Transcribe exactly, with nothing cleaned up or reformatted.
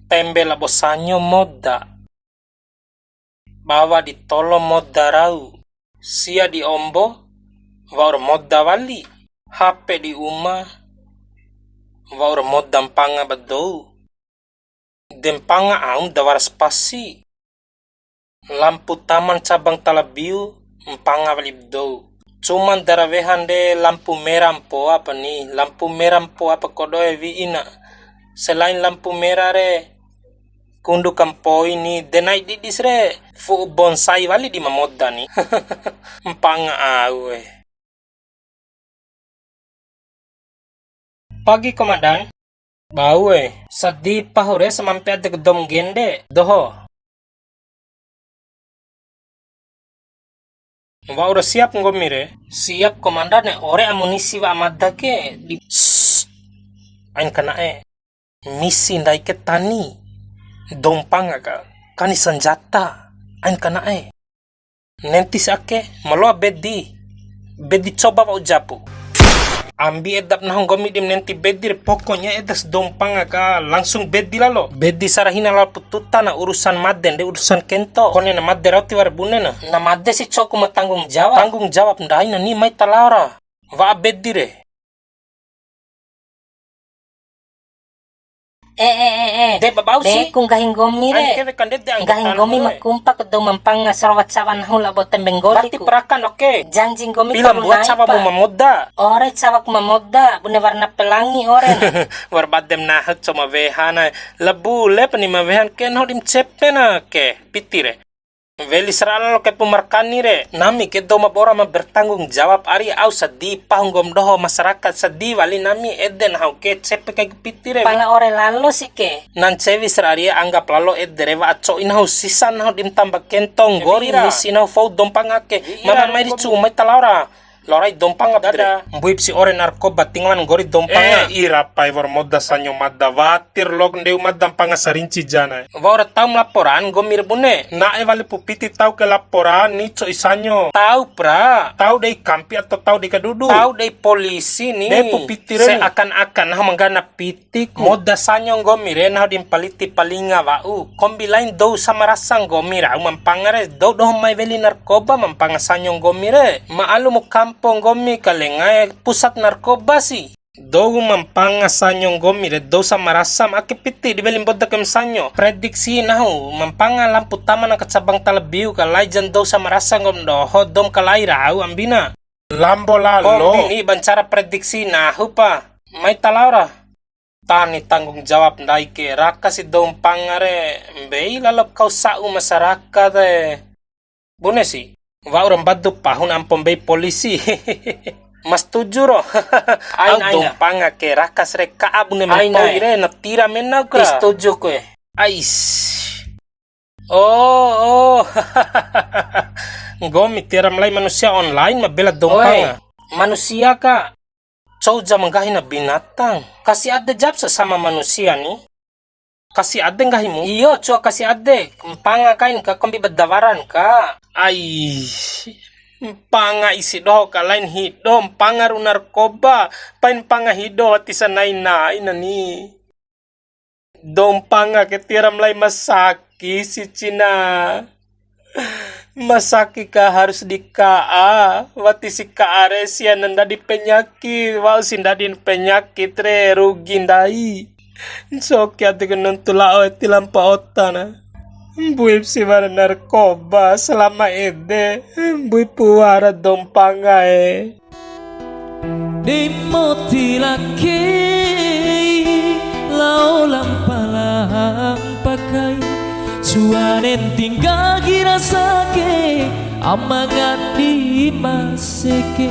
Tembe labo sanyo moda. Bawa di tolo moda rau. Sia di ombo, wa'ur moda wali. H P di uma, wa'ur moda mpanga ba dou. De mpanga aum da wara spasi. Lampu taman cabang Talabiu, mpanga wali ba dou. Cuman da ra wehan de lampu mera mpoa pa ni, lampu mera mpoa pa kodoe wi'ina. Selain lampu mera re, kundu kampoi ni, de nai didis re, fu'u bonsai wali di ma moda ni. Mpanga au e. Pagi, Komandan. Bau e, sadi pahu re samampe adeku dou ma nggende, doho. Wa'ura siap nggomi re? Siap, Komandan e, ore amunisi wa'a mada ke di. Sss. Ain kana'e. Misi ndai ke tani. Dou mpanga ka, kani sanjata. Ain kana'e. Nenti si ake, ma loa bedi. Bedi coba wa'u japu. Ambi edap nahu nggomi di ma nenti bedi re, pokoknya edas dou mpanga ka, langsung bedi lalo. Bedi sarahina lalo pu tuta na, urusan maden de urusan kento. Kone na made rau tiwara bune na. Na made si cou ku ma tanggung jawab. Tanggung jawab ndai na ni mai ta lao ra. Wa'a bedi re. Eh, eh, eh, eh. De babau si. Ku nggahi nggomi re. Ain kewe kandede anggota. Nggahi nggomi ma kumpa ku dou ma mpanga sarawa cawa nahu labo tembe nggoli. Berarti ku perakan, oke. Janji nggomi. Pila mbuat cawa mu ma moda. Ore cawa ku ma moda, bune warna pelangi ore. Wa'ur badem nahu cou ma weha na. Lebu le pani ma wehan ke nahu di ma cepe na ke. Piti re. Weli sara'a lalo kai pu markani re, nami ke dou ma bora ma bertanggung jawab ari au sadi pahu nggomi doho masyarakat sadi wali nami ede nahu ke cepe kai piti re. Pala ore lalo si ke. Na ncewi sara'a rie anggap lalo ede re wa'a co'i nahu sisa nahu di ma tamba kento nggori misi nahu fou dou mpanga ke. Mama mai ricu mai ta lao ra. Lao rai dou mpanga piti re. Mbuip si ore narkoba tinggalan nggori dou mpanga. Eh, ira pai wa'ur moda sanyo mada watir lok ndeu mada mpanga sarinci jana. Wa'ura tau ma laporan nggomi re bune. Na'e wali pu piti tau ke laporan ni co'i sanyo. Tau pra. Tau dei kampi atau tau dei kadudu. Tau dei polisi ni. Dei pu piti re ni. Seakan-akan nahu ma nggana piti. Tiku. Moda sanyo nggomi re nahu di ma paliti palinga wa'u. Kombi lain dou sama rasa nggomi rau ma mpanga re. Dou doho mai weli narkoba ma mpanga sanyo nggomi re. Ma'alumu kampo nggomi kalengae pusat narkoba si. Dou ma mpanga sanyo nggomi re dou sama rasa ma ake piti di weli mboda kai ma sanyo. Prediksi nahu ma mpanga lampu taman aka cabang Talabiu ka lai jan dou sama rasa nggomi doho dou ma kalai rau ambina. Lambo lalo. Kombi ni ba ncara prediksi nahu pa. Mai ta lao ra. Tani tanggung jawab ndai ke, raka si dou mpanga re, mbei lalo kau sa'u masyarakat e. Bune si, wa'ura mbadu pahun ampo mbei polisi. Mas tuju ro. Ain, au ain, dou mpanga ke, raka si re ka'a bune mempoi re, na tira mena kura. Setuju kue. Ais. Oh, oh. Nggomi tiwara ma lai manusia online ma bela dou mpanga. Manusia ka. Cou ja ma nggahi na binatang. Kasi ade jap sesama manusia ni. Kasi ade nggahimu? Iyo, cua kasi ade. Mpanga kain ka kombi ba da waran ka. Ai, mpanga isi doho ka lain hido, mpanga ru narkoba, pain mpanga hido wati sanai-nai na ni. Dou mpanga ke tiwara ma lai masaki si cina. Masaki ka harus di ka'a, wati si ka'a re sia na ndadi penyakit, wa'u si ndadin penyakit re rugi ndai. Ncoki ade ke nuntu lao e ti lampa ota na. Mbuip si wara narkoba selama ede, mbuip wara dou mpanga e. Dei moti lakei, lao lampa-lampa kai, cuanen tinggal gira sake, amangan di maseke.